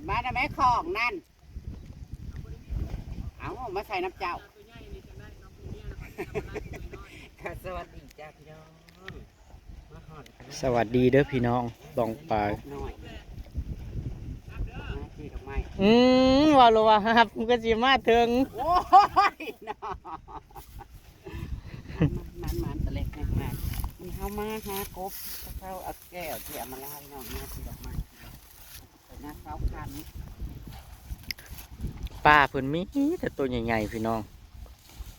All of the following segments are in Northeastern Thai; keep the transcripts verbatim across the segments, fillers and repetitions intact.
มาได้ไหมของนั่น เอามาใส่น้ำเจ้า สวัสดีจ้าพี่น้อง มาหอดกันนะ สวัสดีเด้อพี่น้อง บองปาย หน่อย มาที่ดอกไม้ อืม ว่าโลว่าฮับ มันก็สิมาถึง โอ้ยเนาะ มันมันตะเล็กมากๆ นี่เฮามาหากบ เขาเอาแก้วที่เอามาล่าพี่น้อง มาที่ดอกไม้ แต่หน้าเสาคัน ปลาเพิ่นมีแต่ตัวใหญ่ๆ พี่น้อง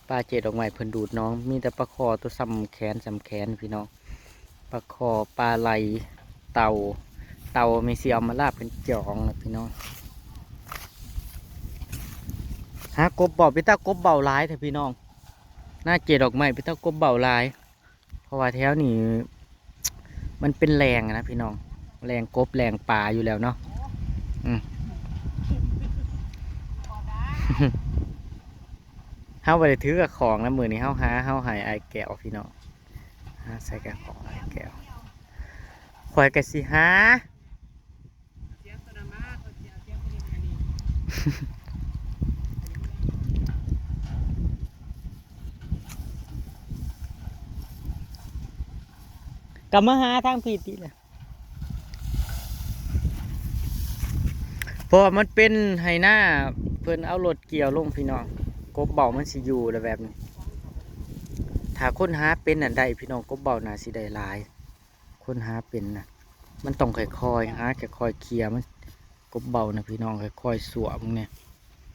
ปลาเจดอกไม้เพิ่นดูดน้อง มีแต่ปลาคอตัวส่ำแขนส่ำแขนพี่น้อง ปลาคอ ปลาไหล เต่า เต่าแม่สิเอามาลาบเป็นจองนะพี่น้อง หากบเบา เป็นตากบเบาหลายแท้พี่น้อง หน้าเจดอกไม้เป็นตากบเบาหลาย เพราะว่าแถวนี้มันเป็นแหล่งนะพี่น้อง แหล่งกบแหล่งปลาอยู่แล้วเนาะ อืม เฮาบ่ได้ถือกับของนะ มื้อนี้เฮาหา เฮาให้อ้ายแก้วพี่น้อง หาใส่กับของอ้ายแก้ว ข้อยก็สิหา ก็มาหาทางพีติแหละ เพราะว่ามันเป็นไฮนา เพิ่นเอารถเกี่ยวลงพี่น้อง กบเบามันสิอยู่แล้วแบบนี้ ถ้าคนหาเป็นนั่นได้พี่น้อง กบเบาน่าสิได้หลาย คนหาเป็นนะ มันต้องค่อยๆหา ค่อยๆเคลียร์มัน กบเบานะพี่น้อง ค่อยๆสวมเนี่ย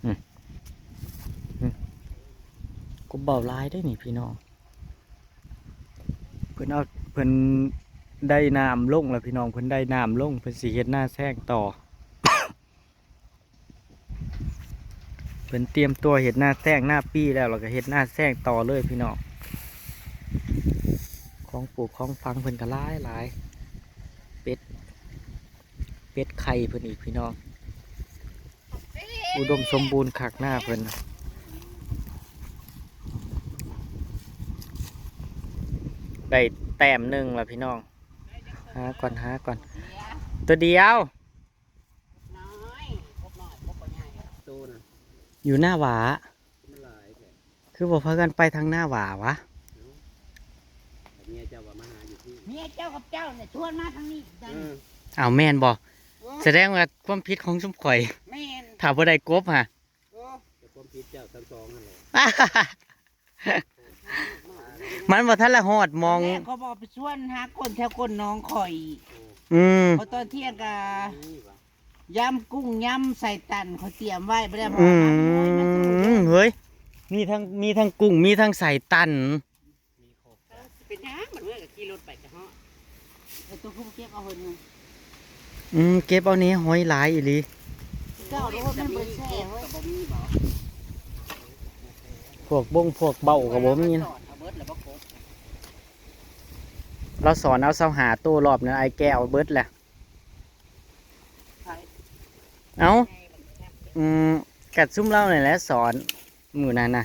อืม อืม กบเบาหลายได้นี่พี่น้อง เพิ่นเอา เพิ่นได้น้ำลงแล้วพี่น้อง เพิ่นได้น้ำลง เพิ่นสิเฮ็ดนาแซงต่อ เพิ่นเตรียมตัวเฮ็ดนาแซงนาปีแล้ว แล้วก็เฮ็ดนาแซงต่อเลยพี่น้อง ของปลูกของฝังเพิ่นก็หลายหลาย เป็ด เป็ดไข่เพิ่นอีกพี่น้อง อุดมสมบูรณ์คักนาเพิ่น ได้แต้มหนึ่งแล้วพี่น้อง หาก่อน หาก่อน ตัวเดียว น้อย พบน้อย พบบ่ใหญ่ โตนะ อยู่หน้าหวา มันหลายแท้ คือบ่พากันไปทางหน้าหวาวะ เอ้า เมียเจ้าว่ามาหาอยู่ที่ เมียเจ้ากับเจ้าเนี่ยชวนมาทางนี้ เออ เอาแม่นบ่ เออ แสดงว่าความผิดของซุมข่อย แม่น ถ้าบ่ได้กบฮะ เออ แต่ความผิดเจ้าทั้งสองนั่นแหละ มันบ่ทันละฮอดหม่อง แม่เขาบอกไปชวนหาก้นแถวก้นหนองข่อย อืม พอตอนเที่ยงก็ นี่วะ ยำกุ้งยำใส่ตันเขาเตรียมไว้ บ่ได้บอก อืม หาหน่วยมาสู่ เฮ้ย มีทั้ง มีทั้งกุ้ง มีทั้งใส่ตัน มีครบ เออ สิเป็นหยัง มันเมื่อก็ขี่รถไปก็ฮอด ไอ้ตัวผู้เก็บเอาเหินหนึ่ง อืม เก็บเอานี้หอยหลายอีหลี เจ้าโลดมันบ่แซ่เว้ย ก็บ่มีบ่ พวกบงพวกเบาก็บ่มีนะ เอาเบิดแล้วบ่ครบ เราสอนเอาซาวหาโตรอบนั้น ไอ้แก้วเบิดแหละ ใช่ เอ้า อืม กัดซุมเล่าหน่อยแหละ สอน มื้อนั้นนะ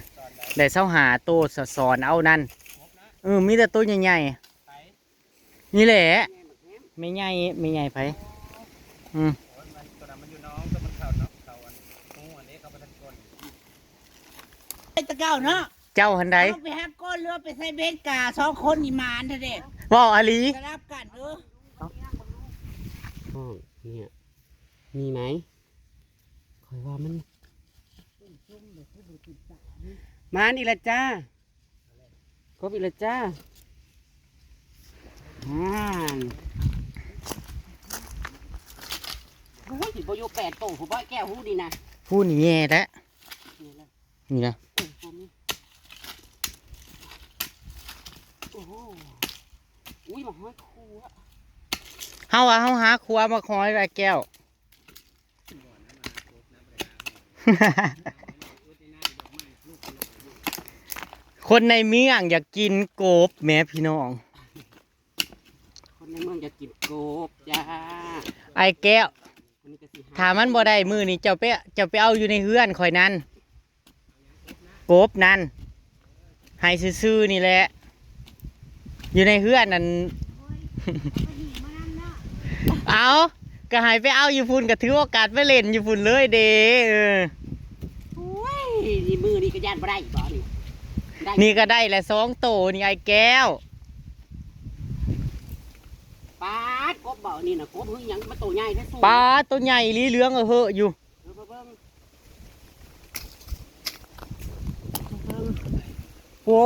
ได้ซาวหาโต ส- สอนเอานั่น เออ มีแต่โตใหญ่ๆ นี่แหละ แม่ใหญ่ แม่ใหญ่ไผ อืม โอ้ย มันตัวนั้นมันอยู่น้อง ตัวมันเขาเนาะ เขาอัน หมู่อันนี้เขาบ่ทันคน ไอ้ตะเก้าเนาะ เจ้าหันใด เอาไปหาก้อนเรือไปใส่เบสกา สองคนนี่หมานเถอะเด้ เว้าอีหลี สลับกันเด้อ ห้องเนี่ย มีไหม ข้อยว่ามัน มานี่ละจ้า ครบอีกแล้วจ้า อ่า โอ้ย สิบ่อยู่แปดโต ผู้บ่แก้วหูดีนะ ผู้นี่แย่แล้ว นี่ละ นี่นะ เออ ผมนี่ โอ้โห อุ้ย มาห้อยครัว เฮาว่าเฮาหาครัวมาคอยไอ้แก้ว คนในเมืองอยากกินกบแหมพี่น้อง คนในเมืองอยากกินกบจ้า ไอ้แก้ว วันนี้ก็สิหา ถ้ามันบ่ได้มื้อนี้ เจ้าไป เจ้าไปเอาอยู่ในเฮือนข่อยนั่น กบนั่น ให้ซื่อๆนี่แหละ อยู่ในเฮือนนั่น เอา ก ก็ให้ไปเอาอยู่พุ้น ก็ถือโอกาสไปเล่นอยู่พุ้นเลยเด้ เออ โอ้ย นี่มือนี่ก็ย่านบ่ได้บ่นี่ ได้ นี่ก็ได้แหละสองโตนี่ไอ้แก้ว ปาดกบบ่นี่นะ กบเฮ้ยหยังมาโตใหญ่แท้สูง ปาดโตใหญ่อีหลี เหลืองเออเหอะอยู่ เออมาเบิ่ง มาเบิ่ง โอ้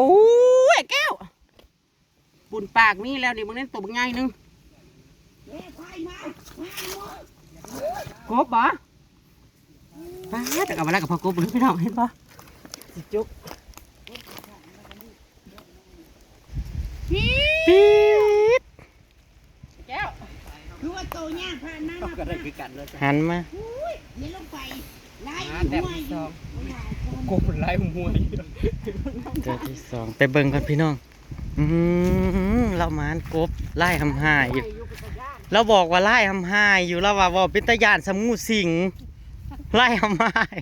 ยแก้ว บุญปากมีแล้วนี่ มึงเล่นตัวบักใหญ่หนึ่ง กบบ่ ปาด เอามาแล้วกับพ่อกบเลยพี่น้อง เห็นบ่ สิจุก ปี๊ด แก้ว คือว่าโตยากผ่านมา ก็ได้คือกันเลย หันมา อุ้ย เดี๋ยวลงไป ไล่ มาแต้ม หัว ที่ อยู่ สอง กบไล่หัวอยู่ ตัวที่สอง ไปเบิ่งกันพี่น้อง อืม เราหมานกบไล่หำหายอยู่ เราบอกว่าไล่หำหายอยู่ เราว่าเว้าเป็นตาย่านสมูสิง ไล่หำหาย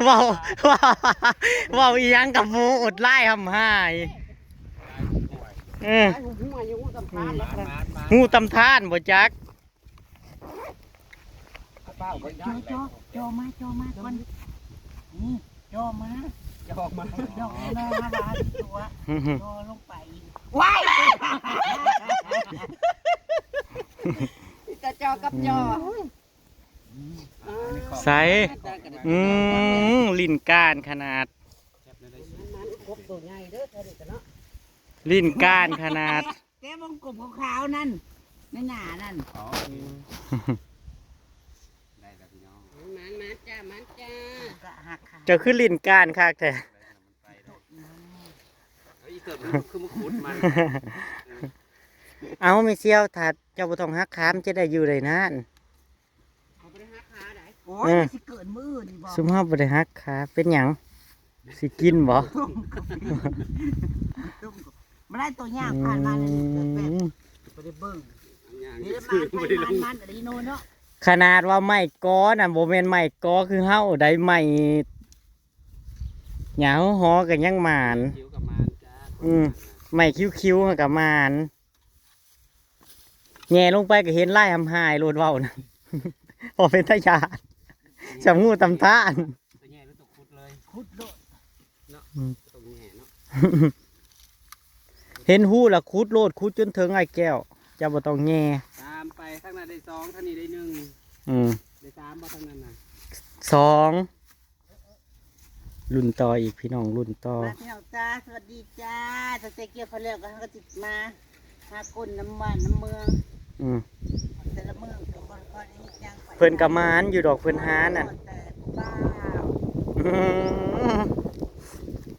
เว้า เว้า เว้าอีหยังกับหมู่อดไล่หำหาย เออ ไล่หัวอยู่ตำทานแล้ว หมานหมานหมาน หมู่ตำทานบ่จัก เอาเป้าไปได้ จ่อ จ่อ จ่อมา จ่อมาก่อน นี่ จ่อมา จ่อมา จ่อมา มาหาตัว จ่อลงไป ว้าย มีแต่จ่อกับจ่อ ใส อืม ลิ้นก้านขนาด มันกบตัวใหญ่เด้อ เท่านี้กันเนาะ ลิ้นก้านขนาด แต่วงกลมขาวๆนั่น ในหน้านั่น อ๋อ โอเค ได้แล้วพี่น้อง มันมาจ้า มันจ้า ก็หักขา เจ้าคือลิ้นก้านคักแท้ เฮ้ย อีเติมมันคือมาขุดมัน เอาไม่เซี่ยว ถ้าเจ้าบ่ต้องหักขา มันจะได้อยู่ได้นาน เขาบ่ได้หักขาได โอ้ย เออ มันสิเกิดมื้อนี่บ่ ซุมเฮาบ่ได้หักขา เป็นหยัง สิกินบ่ มาได้ตัวยากผ่านมาเลย อืม แบบ บ่ได้เบิ่ง ย่าง นี่ ซื้อ มัน บ่ได้ลง มันมันอะไรโน่นเนาะ ขนาดว่าไม้กอน่ะ บ่แม่นไม้กอคือเฮาได้ ไม้หยังหอก็ยังหมาน คิ้วกับหมานจ้า อืม ไม้คิ้วๆก็หมาน แหย่ลงไปก็เห็นไล่หำหายโลดเว้านะ บ่เป็นตาย่าน สำงูตำท่าน ตัวแหย่แล้วตกขุดเลย ขุดโลด เนาะ อืม ตรงแหย่เนาะ เห็นฮู้ละขุดโลด ขุดจนเถิงไอ้แก้ว เจ้าบ่ต้องแหย่ ตามไปทางนั้นได้สอง ทางนี้ได้หนึ่ง อืม ได้สามบ่ทางนั้นน่ะ สอง รุ่นต่ออีกพี่น้อง รุ่นต่อ มาพี่น้องจ้า สวัสดีจ้า ตั้งแต่เกี่ยวข้าวแล้วก็เฮาก็สิมา หาคนน้ำบ้านน้ำเมือง อืม แต่ละเมืองก็บ่ค่อยได้เฮ็ดหยังไป เพิ่นก็หมานอยู่ดอก เพิ่นหานั่น แต่ผู้บ่าว อืม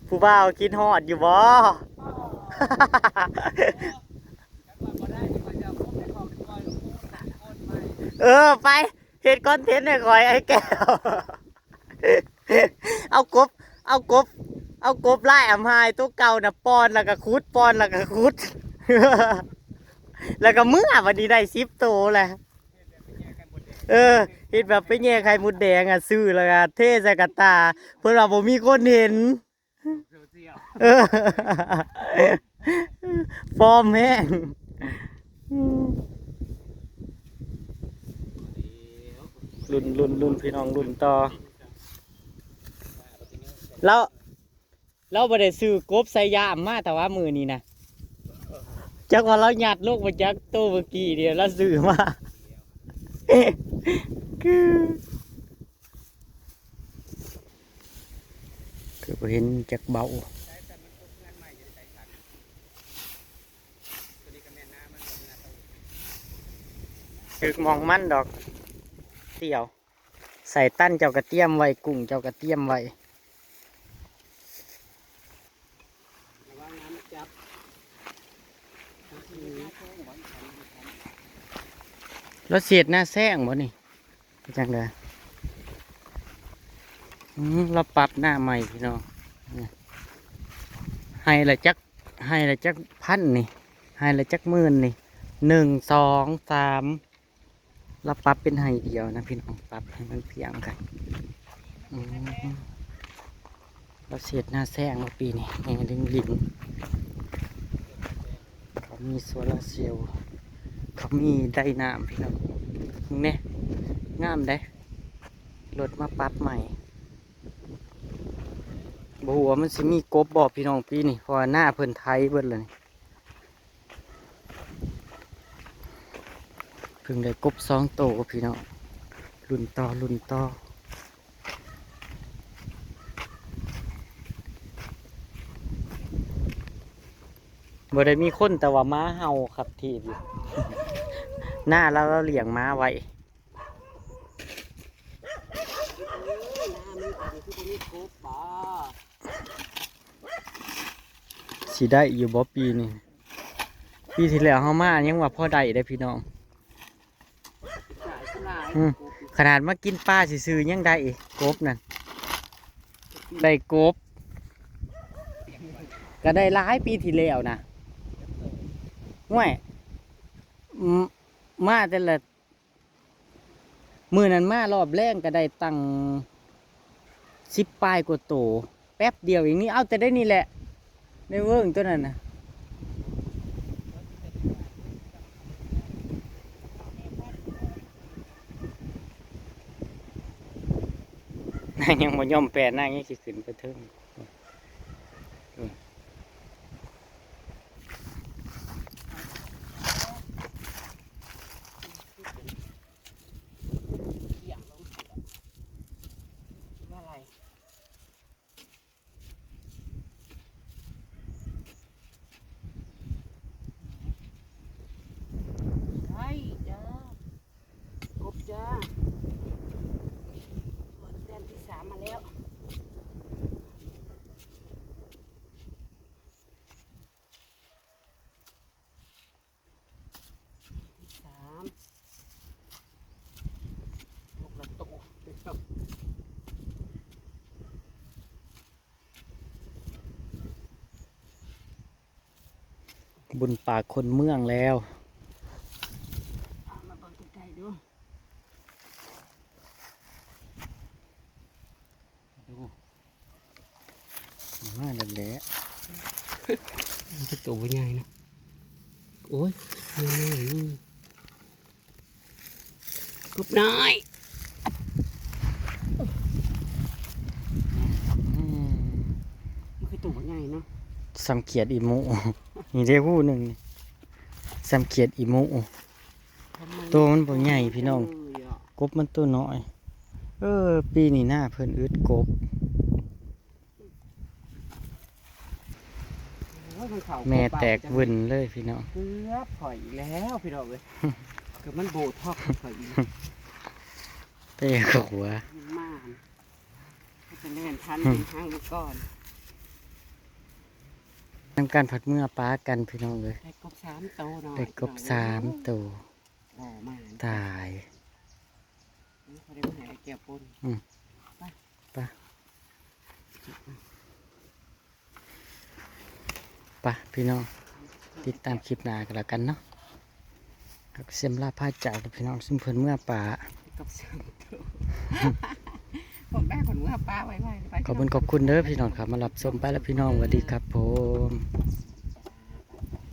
ผู้บ่าวคิดฮอดอยู่บ่ เออ ไป เฮ็ดคอนเทนต์ให้ข่อยไอ้แก้ว เอากบ เอากบ เอากบไล่อำหายตัวเก่าน่ะ ป้อนแล้วก็ขุด ป้อนแล้วก็ขุด แล้วก็เมือ บัดนี้ได้สิบโตแหละ เออ เฮ็ดแบบไปแย่ไข่มดแดงอะ ซื้อแล้วก็เทใส่กระตา เพิ่นว่าบ่มีคนเห็น เออ ฟอร์มแฮง อืม รุ่น รุ่น รุ่น พี่น้อง รุ่นต่อ แล้ว เราบ่ได้ซื้อกบใส่ย่ามมา แต่ว่ามื้อนี้นะ จักว่าเรายัดลงไปจักโตเมื่อกี้เนี่ย เราซื้อมา คือ คือบ่เห็นจักเบา คือมองมันดอก เสี่ยว ใส่ตั้นเจ้าก็เตรียมไว้ กุ้งเจ้าก็เตรียมไว้ ระวังน้ำจับ แล้วเสียดหน้าแซงบ่นี่ เป็นจังได๋ อืม เราปรับหน้าใหม่พี่น้อง นี่ ให้ละจัก ให้ละจักพันนี่ ให้ละจักหมื่นนี่ หนึ่ง สอง สาม เราปรับเป็นให้เดียวนะพี่น้อง ปรับให้มันเพียงกัน อืม เราเสียดหน้าแซงมาปีนี้ แห่ลิงลิง เขามีโซลาร์เซลล์ เข มีได้น้ำพี่น้อง นี่ งามเด้ รถมาปรับใหม่ บ่ฮู้ว่ามันสิมีกบบ่พี่น้องปีนี้ เพราะว่านาเพิ่นไถเบิดแล้วนี่ เพิ่งได้กบสองโตพี่น้อง ลุ้นต่อ ลุ้นต่อ บ่ได้มีคนแต่ว่าหมาเห่าครับที่อยู่ หน้าเรา เราเลี้ยงหมาไว้ สิได้อยู่บ่ปีนี้ ปีที่แล้วเฮามายังว่าพอได้เด้พี่น้อง อืม ขนาดมากินปลาซื่อๆยังได้อีก กบนั่น ได้กบ ก็ได้หลายปีที่แล้วนะ ห่วย อืม มาแต่ละ มื้อนั้นมารอบแรกก็ได้ตั้งสิบปลายกว่าโต แป๊บเดียวเองนี่ เอาแต่ได้นี่แหละ ในเวิ้งตัวนั้นนะ นางยังบ่ยอมแปร นางยังสิขึ้นไปเทิง เขียงลงสิล่ะ ว่าอะไร ได้จ้า กบจ้า แต้มที่สามมาแล้ว สาม หกละตัว บุญปากคนเมืองแล้ว เอามาเบิ่งใกล้ๆดู ดู มาแล้วแหละ มันจะตัวบ่ใหญ่เนาะ โอ้ย น้อยๆนี่ กบน้อย อืม มันคือตัวบ่ใหญ่เนาะ ส่ำเขียดอีหมู นี่เด้ผู้หนึ่งนี่ ส่ำเขียดอีหมู ทำไม ตัวมันบ่ใหญ่พี่น้อง เออ กบมันตัวน้อย เออ ปีนี้หน้าเพิ่นอึดกบ โอ้ย มันเข้า แม่แตกวึ่นเลยพี่น้อง เกือบข่อยอีกแล้วพี่น้องเอ้ย เกือบมันโบท็อกข่อยอีก เตะหัว มันมา ก็จะแล่นทัน อืม เป็นทางมันก่อน นำการผัดเมื่อปลากันพี่น้องเอ้ย ได้กบสามโตเนาะ ได้กบสามโต โอ้มา ตาย เขาได้มาให้ไอ้แก้วปน อืม ไป ไป ไปพี่น้อง ติดตามคลิปหน้ากันแล้วกันเนาะ ครับ เสียมลาพาจากพี่น้อง ซึ่งเพิ่นเมื่อป่า กับสามตัว พวกได้ผลเมื่อปลาไว้ไว้ไป ขอบคุณขอบคุณเด้อพี่น้องครับ มารับชมไปแล้วพี่น้อง สวัสดีครับผม